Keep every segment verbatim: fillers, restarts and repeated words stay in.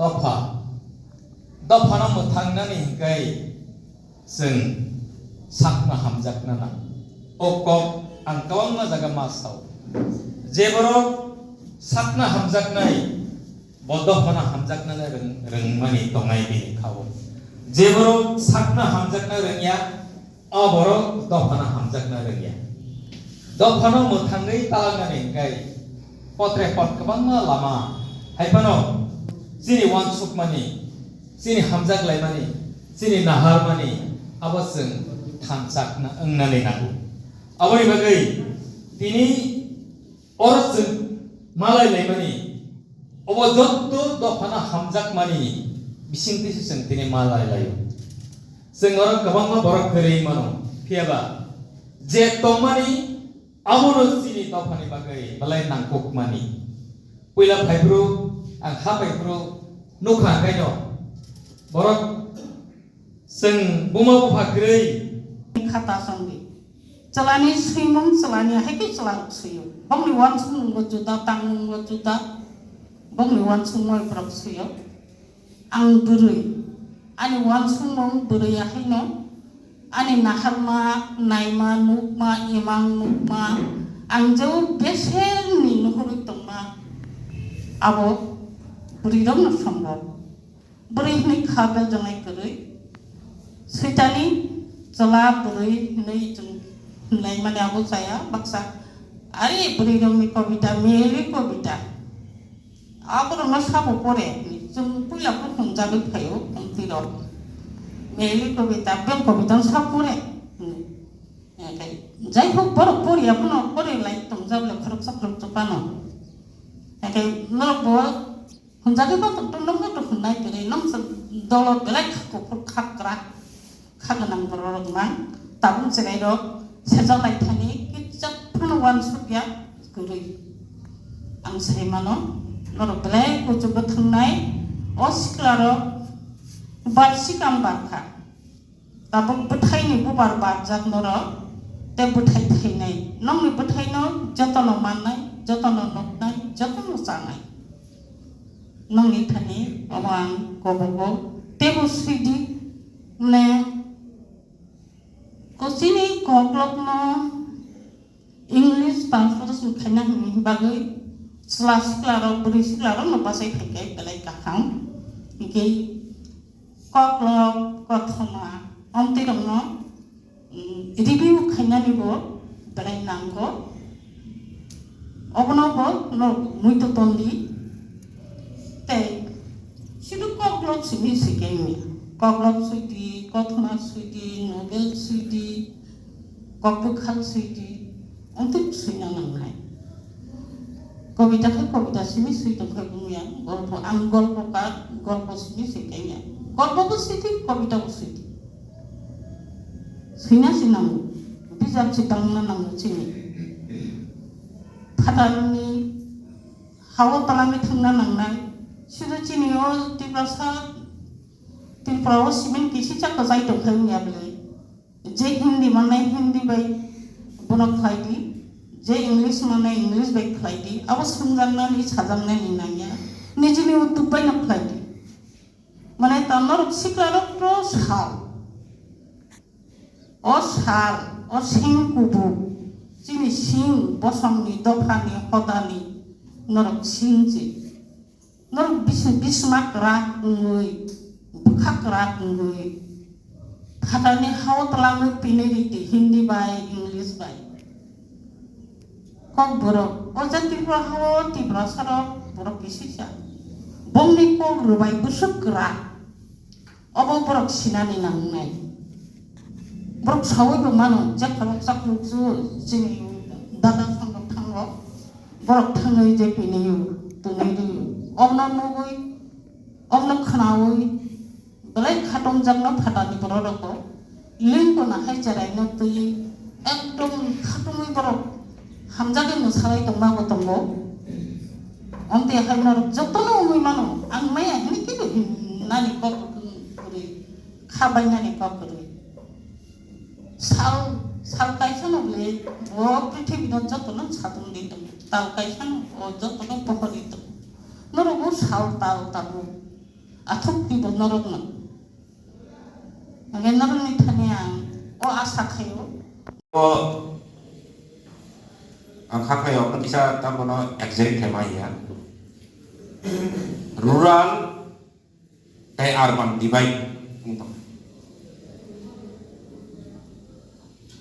Dopha, dophano mwthangnani hwnkhe chwng sakno hamjakna nang. O kok ang kwbangma jaga ma sao. Je borok sakno hamjaknai, bo dophano hamjaknani rwng-, rwngmani tongnai bini kha-o. Je borok sakno hamjakna rwngya, o borok dophano hamjakna rwngya. Dophano mwthangwi talangnani hwnkhe potre pot kwbangma lama hai phano chini uansukmani, chini hamjaklaimani, chini naharmani abo chwng thansa wngnani nango. Aboni bagwi tini oro chwng malai laimani, obo jotto dophano hamjakmani bisingtwi se chwng tini malai laio. Chwng oro kwbangma borok kwrwi mano, phiya ba je tongmani abono chini dophani bagwi belai nangkukmani. Puila phaiphuru ang ha phaiphuru nukha hwnkhaino borok chwng buma bupha kwrwi. Khata songdi. Chwlani swimung chwlani hai khe chwla suio. Bongni uansukmung bo juda, tangmung bo juda. Bongni uansukmung borok suio. Ang bwrwi. Ani uansukmung bwrwi ahaino. Ani naharma, naima, nukma, imang nukma. Ang jeu beserni nuhurwi tongma. Abo bwrwirokno songbo. Bwrwi hwnwi kha beljongnai kwrwi. Switani chwla bwrwi hwnwi chwng hwnlaimani abo chaya baksa. Ari bwrwirokni kobita, meyali kobita. Aborokno sabo pore hwnwi chwng puila khe hwnjagwi phaio, omtwirok. Meyali kobita, beng kobita wng sabo pore hwnwi. Jaihok, borok poriya phano pore lai tongjak le khoroksa khoroksa phano. Hwnkhe norok bo Hwnjagwi bo tok tok nokno tok hwnnai kwrwi, noksa dolo belai kha kuphur, kha kwrak, kha gwnang bororok mang. Tabuk chwrairok sejak lai thani kisa phano uansukya kwrwi. Ang sai mano, norok belai kuchuk bwthangnai. O siklarok barsi kam barkha. Tabuk bwthaini bubar barjak norok, tei bwthai thainai. Nokni bwthaino jotono mannai, jotono nuknai, jotono chanai. Nokni thani omo ang kobogo teibo swidi, mane, kochini koklopno English translation khaina hwnwi bagwi chwla siklarok, bwrwi siklarokno bachai khaikhe belai kaham. Hinkhe koklop, kothoma, omtwirokno, mm, review khainanibo belai nango. Obonobo norok muitu tondi. Tei sudu koklop simi sikhe wngya. Koklop swidi, kothoma swidi, novel swidi, Kokbwkhal swidi, amtwi swina nangnai. Kobita khe kobita simi swi tongkha wngya, golpo, ang golpokar, golpo simi swi kaiya. Golpobo swidi, kobitabo swidi. Swina si nango, bijap si tangna nango chini. Phatarni hao talangwi thangna nangnai. Sudu chini o Tiprasa, Tripura o simi kisi chakka chai tongkha wngya bwlai. Je Hindi mannai Hindi bai bo Khlai di, je English mane English bai khlai di, abo swngjaknani, sajaknani nangya, nijini utuk bai no khlai di. Mane ta norok siklarok to sal. O sal, o sing kubuk, chini sing bosongni dophani hodani norok sing se. Norok bis-, bisma kwrak wngwi, bwkha kwrak wngwi, phatani hao twlangwi pinwi ridi Hindi bai, English bai. Kokborok, o je Tripura hao Tiprasa rok borok kisisa. Bongni kok rwbai bwswk kwrak. Obo borok sinani nangnai. Borok saui bo mano, je khalok chakluk chu chini dada phano thango. Borok thangwi je pini o, tini ri o. Obno nugwi, obno khnaui, belai khatung jakno phatani borok rokbo. Lingkona hai cherai no twi ekdom khatungwi borok hamjagwi mwsalai tongma bo tongo. Amtwi hai norok jotono wngwi mano, ang maya hini kebo himnani kok kwrwi, kha bainani kok kwrwi. Sal, sal kaisa no le bo prithibi no jotono satung di tongo, tal kaisa no bo jotono pohor di tongo. Norok bo sal tal tabuk athuk di bo norok no. Hingke norokni thani ang o asa khaio. O ang kha khaio, ang kisa tamo no exact khe ma ya. Rural tei urban divide wng tong.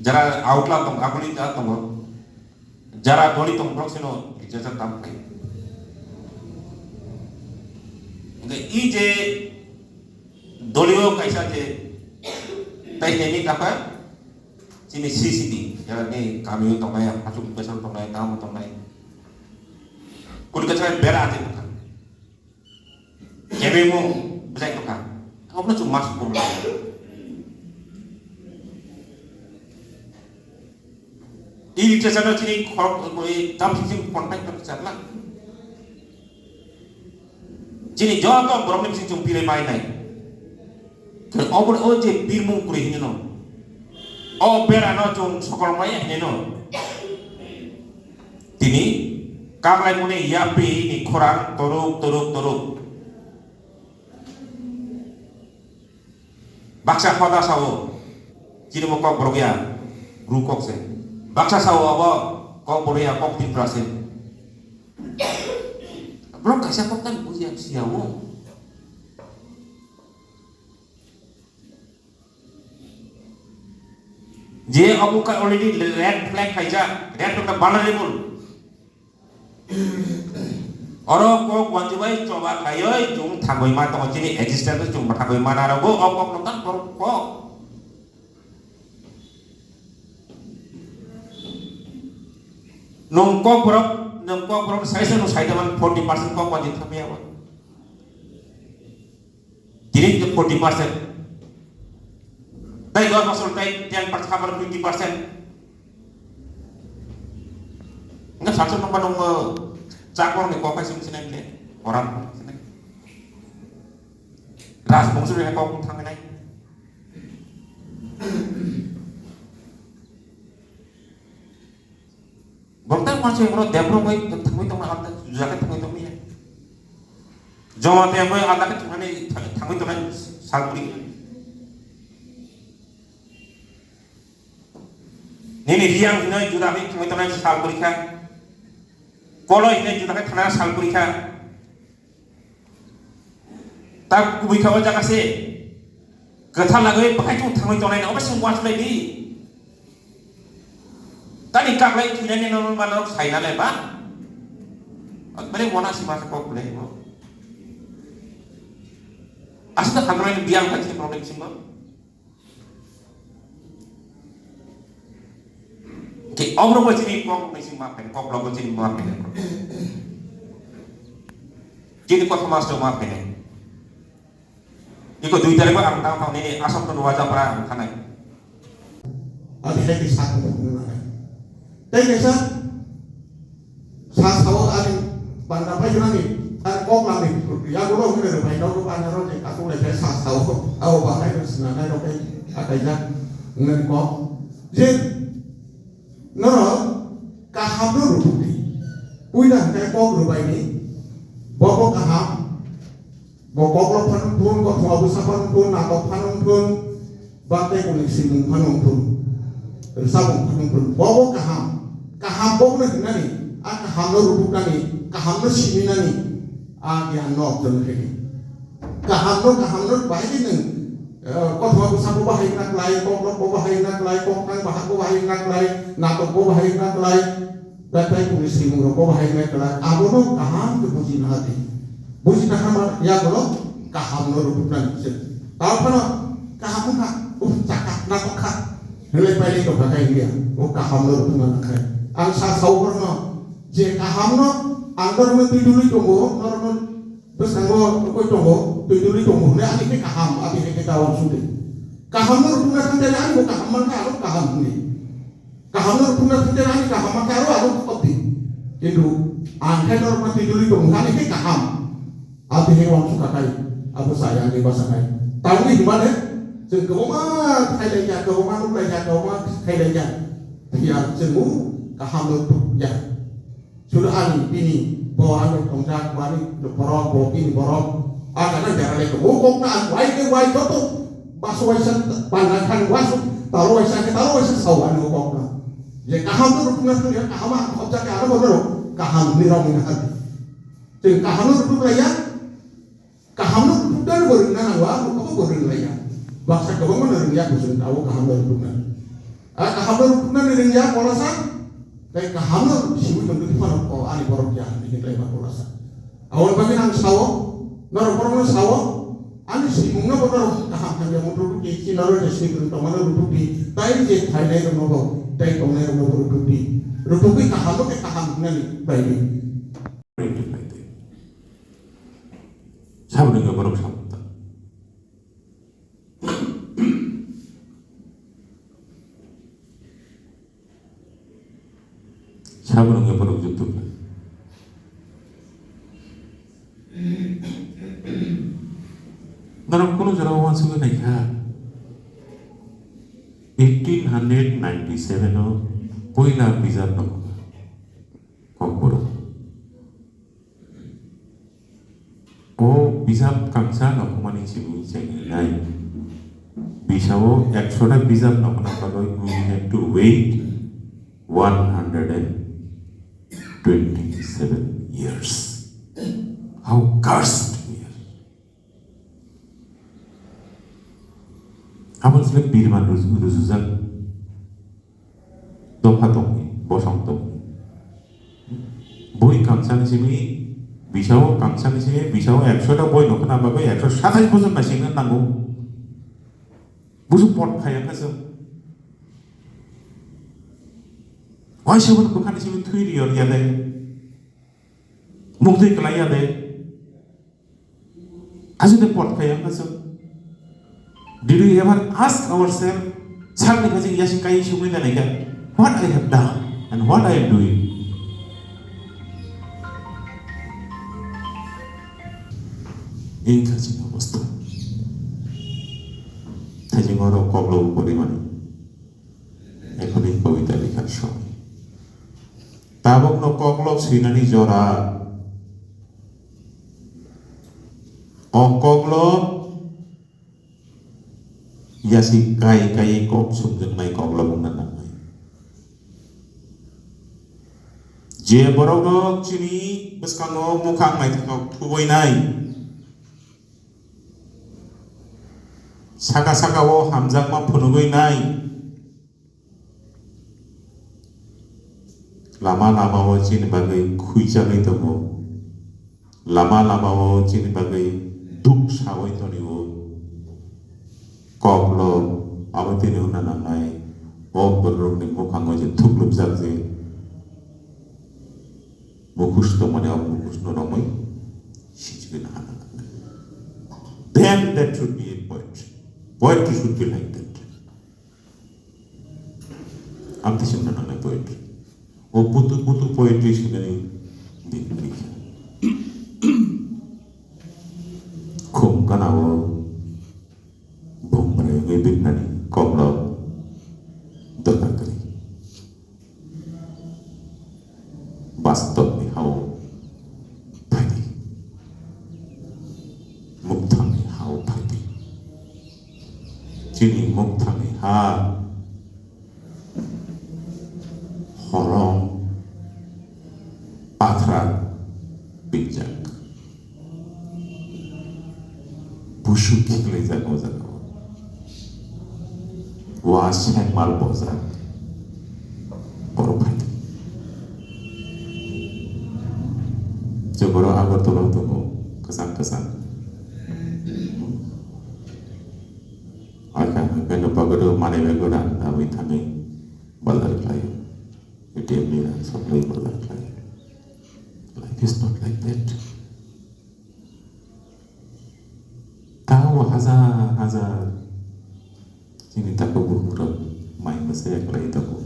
Jara outla tong, aguli ta tongo. Jara doli tong, borok sino rijajak tam khaio. Hingke i je Dolio kaisa je tai nini kaka chini C C D, jara ni kamio tongnai, hachuk besar tongnai, tamo tongnai. Kuli kaisa bera ati tongkha. Kebengmung bwsai tongkha. Obono chwng mas kurla. I literature no chini khorok, oi, tam sing sing contact no kisa lang. Chini joto borok ni bising chwng pilai mai nai. Khe obo o je birmung kwrwi hinwi no. O bera no chwng sokol mai hinwi no. Tini kaklai muni yapri ni khorang toruk, toruk, toruk. Baksa hoda sao, chini bo kok borok ya, bru kok se. Baksa sao abo kok borok ya, kok Tripura se. Borok kaisa kok tani bujiya, siya o. Je abo ka already red flag khaijak, red flag ta vulnerable. Oro kok wanjwi bai choba khaioi chwng thangwi ma tongo, chini existence chwng thangwi ma narago, o kok no tang borok kok. Nwng kok borok, nwng kok borok sai se nwng sai da man forty percent kok wanjwi thangwi abo. Tini ke forty percent. Tai dos bosor tai ten percent, hamar fifty percent. Enggak satu nomor nomor cakor ni kok kasih sini ni orang sini. Ras bongsu ni kok thangnai. Borok tei mansi borok develop wngwi thangwi tongma, alda juda khe thangwi tongmani ya. Joma tei wngwi alda khe thangmani, thangwi tongnai sal kwrwi. Nini Riyang hinwi juda khe thangwi tongnai sal kwrwi kha. Koloi hinwi juda khe thangnai sal kwrwi kha. Ta kubui kha o jaga se. Kwthar lagwi bahai chwng thangwi tongnai na, obo se uansukhlai di. Tani kaklai thwinani no manarok sai na le ba. Ekbare mona sima se kok le bo. Aswk hamrani biyang kha chini problem simo. Ke obrok bo chini kok ni sima pen, kok logo chini ma pen. Chini kok mas to ma pen. Iko dui tarik ang tang tang nini asam to nuwa japra ang thanai. Ati hai ki sak ko nana. Tai kaisa sa sao ani panda pai jani, ar kok nani, ya guru hune pai no panda ro je kasu le sa sao. Au ba hai ko sina nai ro kai akai ja ngen kok. Je Norok kaham no rwthwk di. Puila hwnkhe kok rwbaini. Bo bo kaham. Bo kok rok phano thun, bo thwa bwsa phano thun, natok phano thun, ba tei kuni simung phano thun. Rwsabung phano thun. Bo bo kaham. Kaham bo no hwnani. A kaham no rwthwknani. Kaham no siminani. A gyan no objon khe di. Kaham no, kaham no bahai di nwng. Eh, kothoma bwsa bo bahai wngna klai, kokrok bo bahai wngna klai, koknang bahai bo bahai wngna klai, natok bo bahai wngna klai, betrai kuni swimung rok bo bahai wngna klai. Abono kaham khe bujina hadi. Bujina hama yagulo kaham no rwthwknani se. Tao phano kaham wngkha, uh, chakha, natok kha. Hwnlai pailai tongkha khe India. O kaham no rwthwkna nangkha. Ang sa sao borno je kaham no ang norokno twi duli tongo, norokno Bwskango koi tongo, twi twi tongo hwnwi ani khe kaham, ati hai khe ta uansuk di. Kaham no rwthwkna thang khe ani bo kaham man khe ano kaham hwnwi. Kaham no rwthwkna thang khe ani kaham man khe aro ano khop di. Kintu ang khe norok ma twi twi tongo ani khe kaham. Ati hai uansuk kha kai, abo saya ani basa kai. Tamni hwnba de, chwng kwbangma khailai kha, kwbangma nuklai kha, kwbangma khailai kha. Phiya chwng kaham no rwthwk ya. Sudu ani bini bo ano tongjak, bo ani borok, bo bini borok. A jaga jara le o kok na wai ke wai joto baso waisa panna khan waso taro waisa ke taro waisa sao ani o kok na. Je kaham no rwthwkna thang ya, kaham ang khobjak ya, ano bono kaham ni rong ni hati. Chwng kaham no rwthwk lai ya. Kaham no rwthwkna bo rwngna nango, abo khe bo rwnglaiya. Baksa kwbangma no rwngya, bo chwng abo kaham no rwthwkna. A kaham no rwthwknani rwngya, kolasa, tei kaham no siwi tongwi phano, o, ani borok ya, hinwi khlai ma kolasa. Aboni bagwi ang sao, norok borokno sao, ani simungno bo norok kaham hamya muthubdi, chini norok je sini kwrwng tongmano rwthwkdi, tei je phainairokno bo, tei tongnairokno bo rwthwkdi. Rwthwkwi kaham no khe kaham hwnani baidi. Saboni khe borok saboni ta. Saboni khe borok jotto khe. Norok kunu jora uansugwi naikha. Eighteen hundred ninety-seven o puila bijap no Kokborok. O bijap kangsa nokhumani simi chengrinai. Bisao ekshota bijap nokhna bagwi we have to wait one hundred and twenty-seven years. How cursed we are. Abo se birman ruju-, rujujak. Dopha tongwi, bosong tongwi. Boi kangsa ni simi, bisao kangsa ni simi, bisao ekshota boi nokhna bagwi ekshot satais bosor naisingna nango. Busu pot khaya kha chwng. Waisa boni bwkhani simi thwi riyor ya de. Mukti kwlai ya de. Aswk de pot kaya wngkha chwng. Did we ever ask ourselves, sakni kaisa yasi kai sungwi nanai kha, "What I have done and what I am doing?" Wngkha chini obostha. Thaijing oro koklo porimani. Ekhoni kobita likhar somoi. Tabukno koklop swinani jora. O koklop yasi kai kai kok sumjwngnai koklop wngna nangnai. Je borok rok chini bwskango mukhang naithotok thubainai. Saka saka o hamjakma phunugwi nai. Lama lama o chini bagwi khuichagwi tongo. Lama lama o chini bagwi duk sawi tonio. Koklo abo tini hwnna nangnai. O borokni mukhango je thuklupjak je mukhus tongmani o mukhusno romwi sichigwi naharna nangnai. Then that should be a poetry. Poetry should be like that. Amtwi swngna nangnai poetry. O putu putu poetry swinani bini bikha. Khum gana o bumrai wngwi biknani kokno dorkar kwrwi. Bini mukthangni ha horong pathra pinjak. Busu khiklaijak o jaga o. Wa sengmal bojak. Borok phaidi. Chwng borok Agartala o tongo, kwchang kwchang. Aka, hwnkhe no bagado manwi bagado rang da wi thangwi bazar khlai. A T M ni rang supply bazar khlai. Life is not like that. Tao hajar hajar chini takhuk bukhuk rok mai mwsai khlai tongo.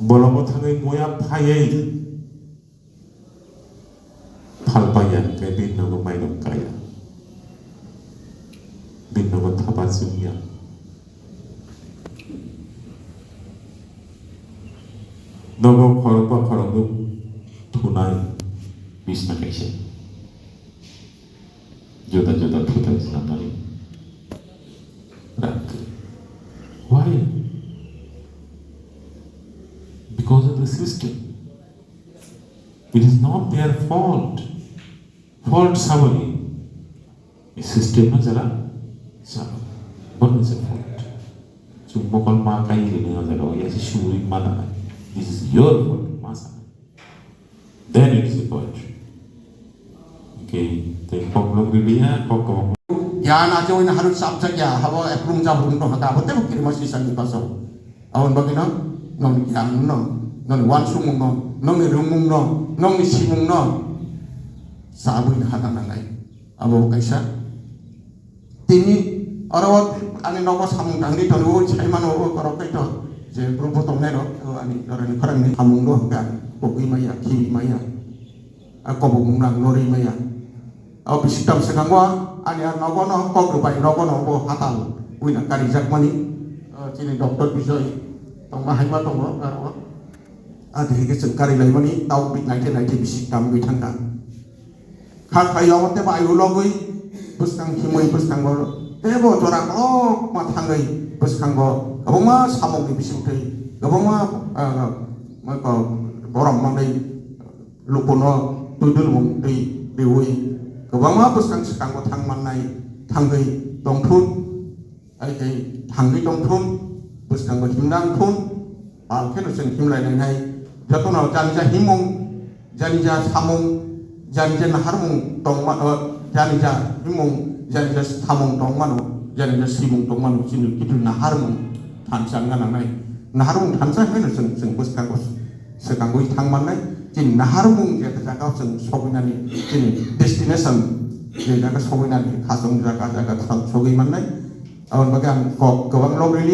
Bolongo thangwi moya phaiwi phalpaiya, hwnkhe bini nogo mainok kaya, bini nogo thapa chumya. Nogo khorokba khoroknwi thunai bisna kaisa. Juda juda thutai sanani rang. Why? Because of the system. It is not their fault. Fault saboni? System no jara saboni. What is the fault? Chwng mokol ma kai rini o jaga o yasi suri mana. This is your fault. Ma sa. Then it is a poetry. Okay, tei kok lok riliya, kok kok. Ya na joi na harus subject ya, habo eplung jabung to haka, bote bukiri masih sangi pasau. Awan bagino, nong yang no, nong wansung no, nong ni rumung no, nong ni simung no. Sabui na haka nangai. Abo kaisa. Tini oro ani nogo samung tangdi tongo, sai mano o korok kai to. Je group o tongnai rok, o ani jorani khorang ni samung do hwnkha, kogwi maya, khibi maya. A kobok mung nang norwi maya. O bisi tam swkango ani a nogo no kok rwbai nogo no bo hatal wina karijak mani. O chini doctor Bijoy tongma haima tongo aro. A dihike chwng kari lai mani tau naite naite bisi tam gwi thangkha. Kha khaio tebo ayu logwi bwskang himwi bwskango tebo jora kolokma thangwi bwskango kwbangma samungni bisingtwi kwbangma, ah, ma ko borom manwi lukuno twidulmung twi riwi kwbangma bwskang swkango thang mannai thangwi tongthun. Ai tei thangwi tongthun, bwskango himna wngthun, pal kheno chwng himlai lainai. Jotono janija himung, janija samung, janija naharmung tongma, o, janija himung, janija samung tongmano, janija simung tongmano, chini kiphil naharmung thansa wngna nangnai. Naharmung thansa hwnwi chwng, chwng bwskango swkangwi thang mannai. Chini naharmung je jagao chwng sogwinani, chini destination je jaga sogwinani, khachung jaga, jaga thang sogwi mannai. Aboni bagwi ang kok kwbang lok rili.